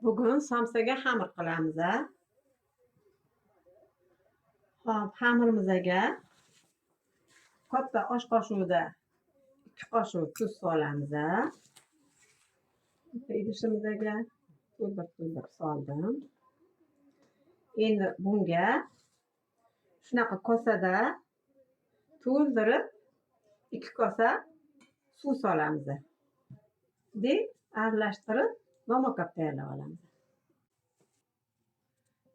Bugun somsaga xamir qilamiz. Hop, xamirimizga katta osh qoshig'ida 2 qoshiq tuz solamiz. Bitta idishimizga to'ldirib soldim. Endi bunga shunaqa kosada to'ldirib 2 kosa suv solamiz. De aralashtirib namoqab tayyorlab olamiz.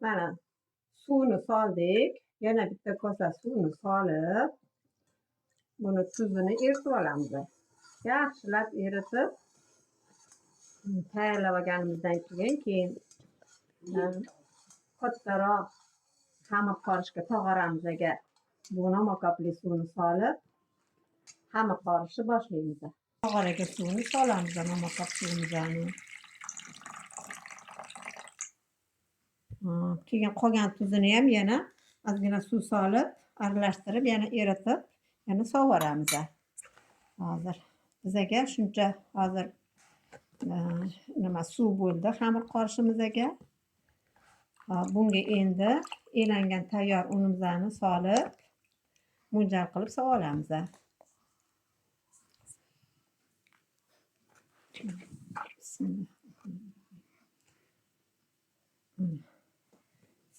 Mana suvni soldik. Yana bitta kosa suvni solib, buni tuzini eritib olamiz. Yaxshilab eritib tayyorlab olganimizdan keyin kattaroq xamir qorishga tog'oramizga bu namoqabli suvni solib xamir qorishni boshlaymiz. Tog'oraga suvni solamiz, namoqab suvimizni. Keyin qolgan tuzini ham yana ozgina suv solib, aralashtirib, yana eritib, yana sovoramiz. Hozir bizaga shuncha hozir nima suv bo'ldi xamir qorishimizga. Bunga endi elangan tayyor unimizni solib, mo'ljal qilib sovolamiz.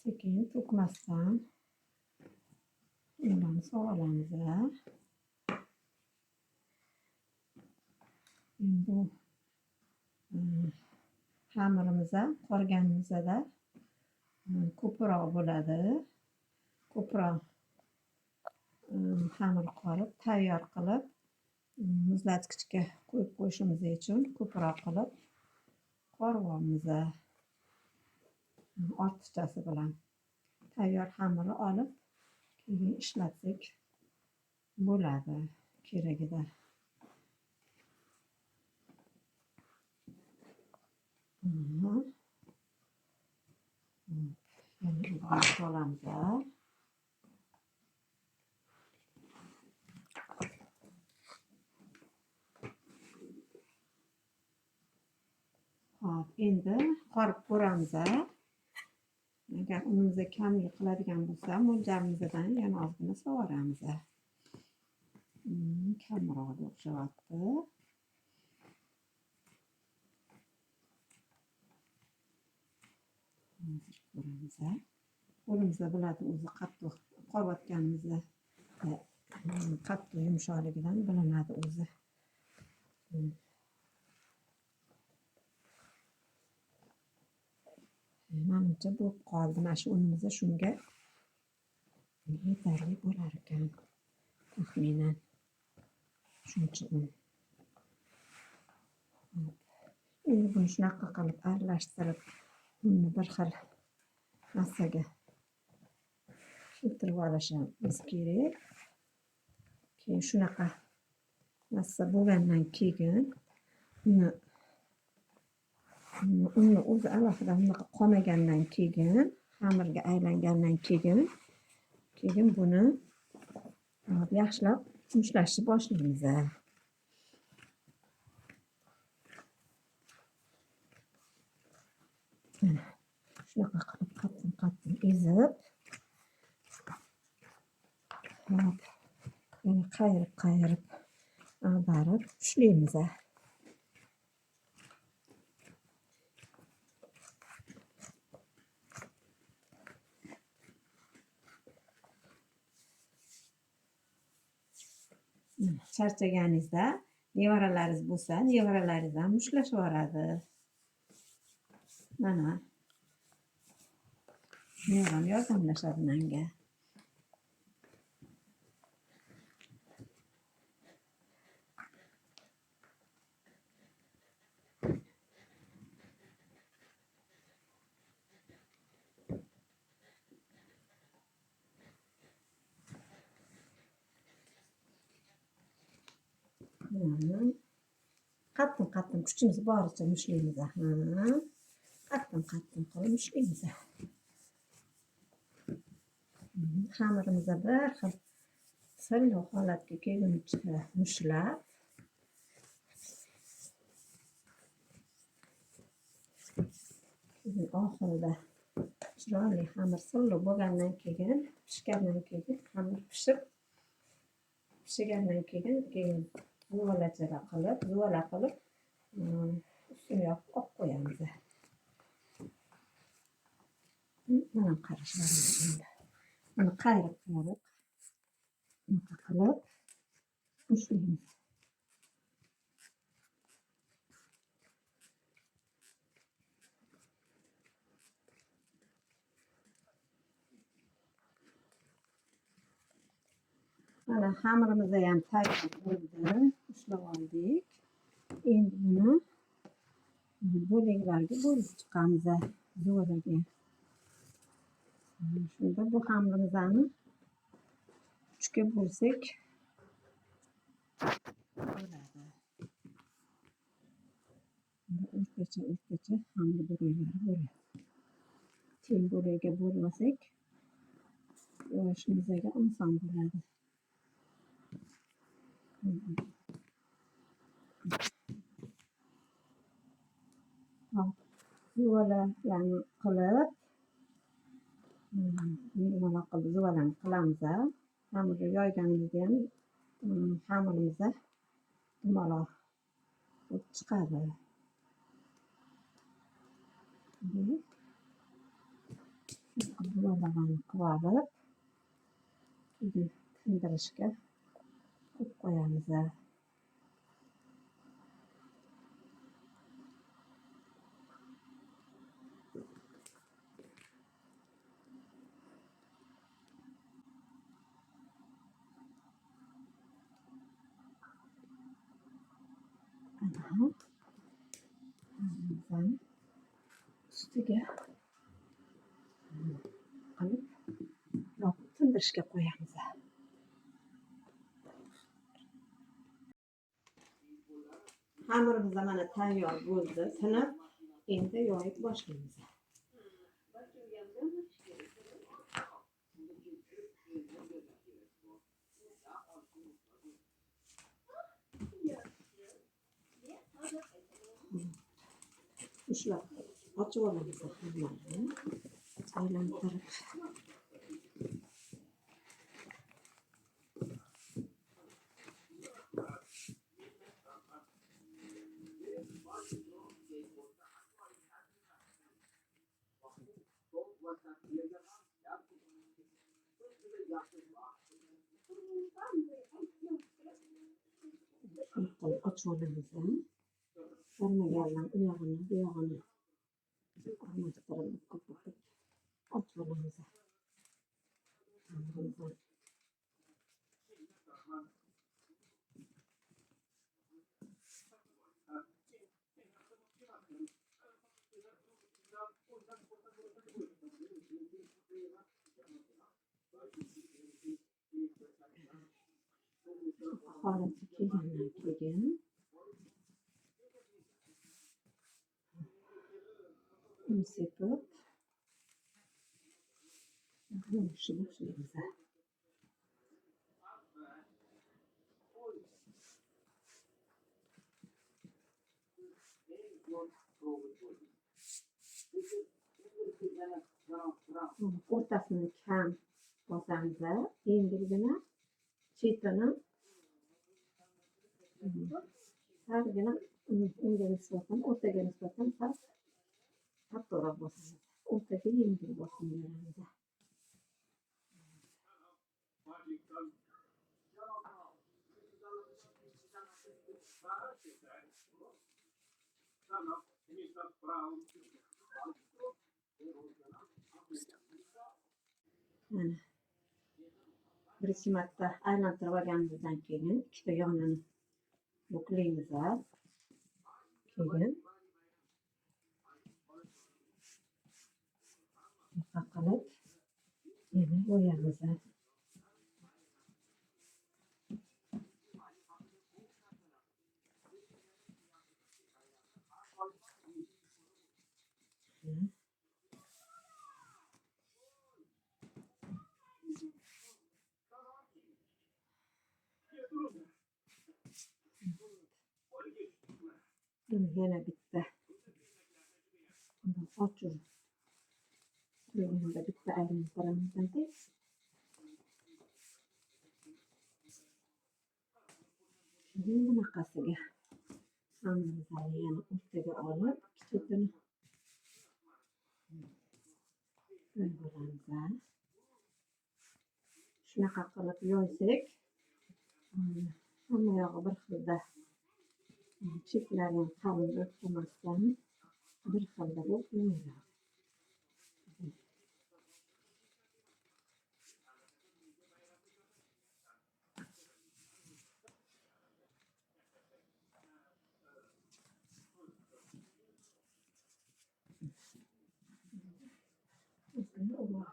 Sekin to'kmasdan unlarni sovolamiz. Endi bu xamirimiz qorganimizda ko'proq bo'ladi. Ko'proq xamir qorib, tayyor qilib, muzlatgichga qo'yib qo'yishimiz uchun ko'proq qilib qoryapmiz. Ortiqchasi bilan tayyor xamirni olib, keyin ishlatsak bo'ladi keragida. Yana solamiz. Hop, endi qorib ko'ramiz. Agar unimiz kamlik qiladigan bo'lsa, mo'ljalimizdan yana ozgina sovoramiz. Kamroq o'xshayapti. Hozir ko'ramiz. Qo'limizda biladi o'zi qattiq qorayotganimizda qattiq yumshoqligidan bilinadi o'zi. Manimcha bo'lib qoldi. Mana shu unimiz shunga yetarli bo'lar ekan. Taxminan shuncha un. Endi buni shunaqa qilib aralashtirib, unni bir xil massaga keltirib olishimiz kerak. Keyin shunaqa massa bo'lgandan keyin uni o'zi alohida bunaqa qolmagandan keyin, xamirga aylangandan keyin buni yaxshilab mushlashni boshlaymiz. Shunaqa qilib qattim-qattim ezib, hop, yana qayirib-qayirib ag'darib ushlaymiz. Charchaganingizda nevaralaringiz bo'lsa, nevaralaringiz ham mushlashib yuboradi. Mana nevaram yordamlashadi menga. Qattim-qattim kuchimiz boricha mushlaymiz. Qattim-qattim qilib mushlaymiz. Xamirimizni bir xil silliq holatga kelguncha mushlab, Keyin oxirida chiroyli xamir silliq bo'lgandan keyin, pishgandan keyin, xamir pishib, pishigandan keyin zuvalachalar qilib, zuvala qilib, ustini yopib olib qo'yamiz. Mana qarashlarimiz endi. Buni qayirib qayirib, bunaqa qilib ushlaymiz. Mana xamirimiz ham tayyor bo'ldi. Ushlab oldik. Endi buni bo'laklarga bo'lib chiqamiz, zuvalaga. Shunda bu xamirimizni 3ga bo'lsak bo'ladi. O'rtacha o'rtacha xamir bo'laklari bo'ladi. Teng bo'lakka bo'lmasak, yoyishimizga oson bo'ladi. Zuvalarni qilib, nima qilib zuvalani qilamiz. Xamirni yoyganimizda ham xamirimiz dumaloq bo'lib chiqadi. Zuvalarni qilib olib, keyin tindirishga qo'yib qo'yamiz. Ustiga qilib yopib tindirishga qo'yamiz. Xamirimiz mana tayyor bo'ldi, tinib, endi yoyib boshlaymiz. Ushlab ochib olamiz xamirni, aylantirib. Ochib olamiz. Olmagandan u yog'ini, bu yog'ini almashtirib, ko'pirib ochib olamiz. Xamirimizni. Holatga kelgandan keyin un sepib yoyishni boshlaymiz. O'rtasini kam bosamiz, endigina chetini salgina unga nisbatan, o'rtaga nisbatan sal qattiqroq bosamiz. O'rtaga yengil bosim beramiz. Mana birinchi marta aylantirib olganimizdan keyin ikkita yonini buklaymiz. Keyin bunaqa qilib yana yoyamiz. Yana bitta Ochuv qo'yilganda bitta aylantiramiz. Keyin bunaqasiga hammamizni yana o'rtaga olib, chetini qo'yib olamiz. Shunaqa qilib yoysak, hamma yog'i bir xilda, chetlari ham qalin bo'lib qolmasdan bir xilda bo'lib yoyiladi. Ozgina olamiz.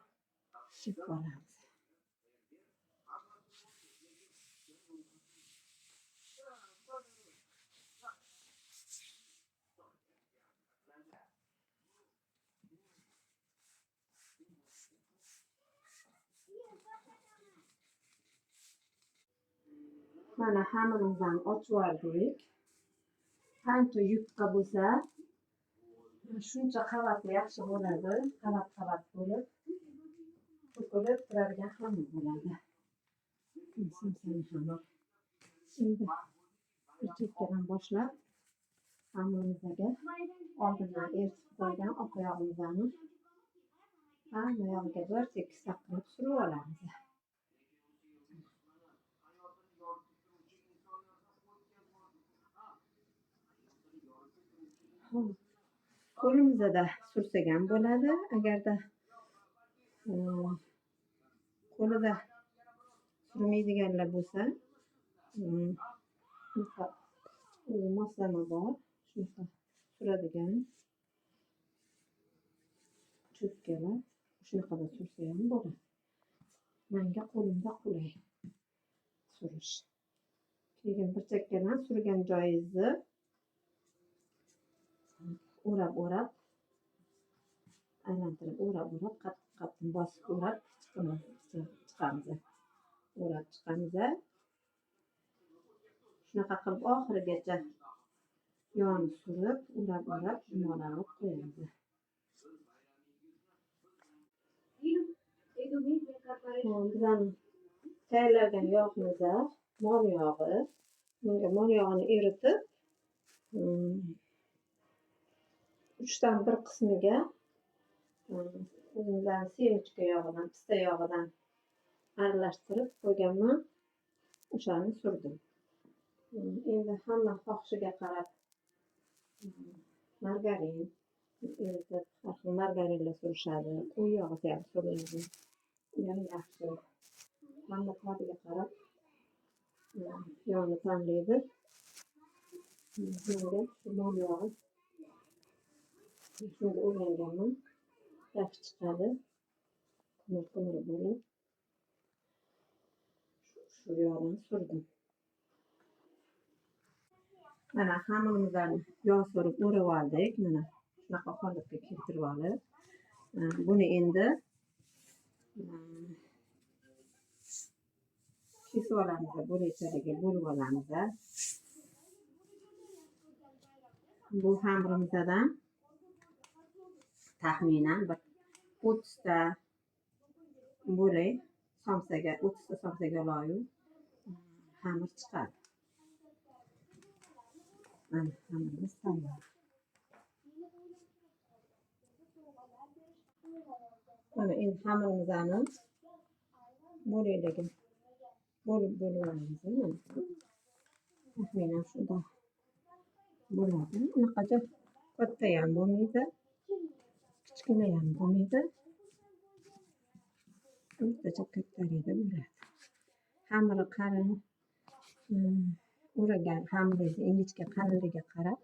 Mana hamirimizni ochib yubordik. Qancha yupqa bo'lsa, shuncha qavati yaxshi bo'ladi. Qavat-qavat bo'lib, to'kilib turadigan xamir bo'ladi. Somsani xamir. Endi bir chekkadan boshlab xamirimizga oldindan eritib qo'ygan oq yog'imizni hamma yog'iga bir tekisda qilib surib olamiz. Qo'limizda sursak ham bo'ladi. Agarda qo'lida surmaydiganlar bo'lsa, shunaqa moslama bor, shunaqa suradigan cho'tkalar, shunaqada sursa ham bo'ladi. Menga qo'limda qulay surish. Keyin bir chekkadan surgan joyingizni o'rab-o'rab aylantirib, o'rab-o'rab qattiq-qattiq bosib o'rab chiqamiz. O'rab chiqamiz. Shunaqa qilib oxirigacha yog'ni surib, o'rab-o'rab dumaloq qo'yamiz. Bizani tayyorlangan yog'imiz mol yog'i. Bunga mol yog'ini eritib, 1/3 qismiga o'zimizdan semechka yog'idan, pista yog'idan aralashtirib qo'yganman. O'shani surdim. Endi hamma xohishiga qarab margarin eritib, har xil margarinlar surishadi, qo'y yog'ida ham suriladi. U ham yaxshi. Hamma ta'biga qarab yog'ni tanlaydi. Menga shu mol yog'i shunga o'rganganman. Yaxshi chiqadi. Kumur-kumur bo'lib shu yog'dan surdim. Mana xamirimizni yog' surib o'rab oldik. Mana shunaqa holatga keltirib olib, buni endi kesib olamiz, bo'lakchalarga bo'lib olamiz. Bu xamirimizdan taxminan bir 30 ta bo'lak somsaga, 30 ta somsaga loyiq xamir chiqadi. Mana xamirimiz tayyor. Mana endi xamirimizni bo'laklarga bo'lib olamiz. Mana taxminan shunday bo'ladi. Unaqacha katta ham bo'lmaydi, kichkina ham bo'lmaydi. O'rtacha kattalikda bo'ladi. Xamiri qalin, o'ragan xamiringizni ingichka qalinligiga qarab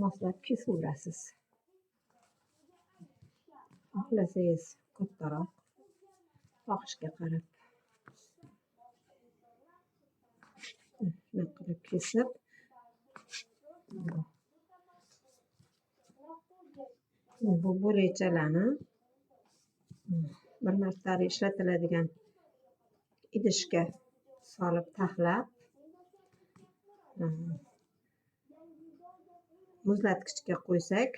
moslab kesaverasiz. Xohlasangiz kattaroq, xohishga qarab shunaqa qilib kesib, bu bo'lakchalarni bir martalik ishlatiladigan idishga solib taxlab, muzlatgichga qo'ysak,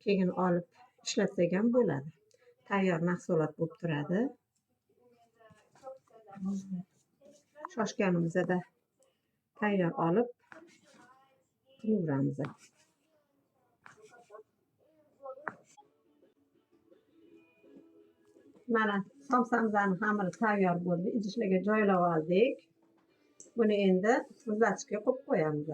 Keyin olib ishlatsak ham bo'ladi. Tayyor mahsulot bo'lib turadi. Shoshganimizda tayyor olib qilaveramiz. Mana somsamizni xamiri tayyor bo'ldi. Idishlarga joylab oldik. Buni endi muzlatgichga qo'yib qo'yamiz.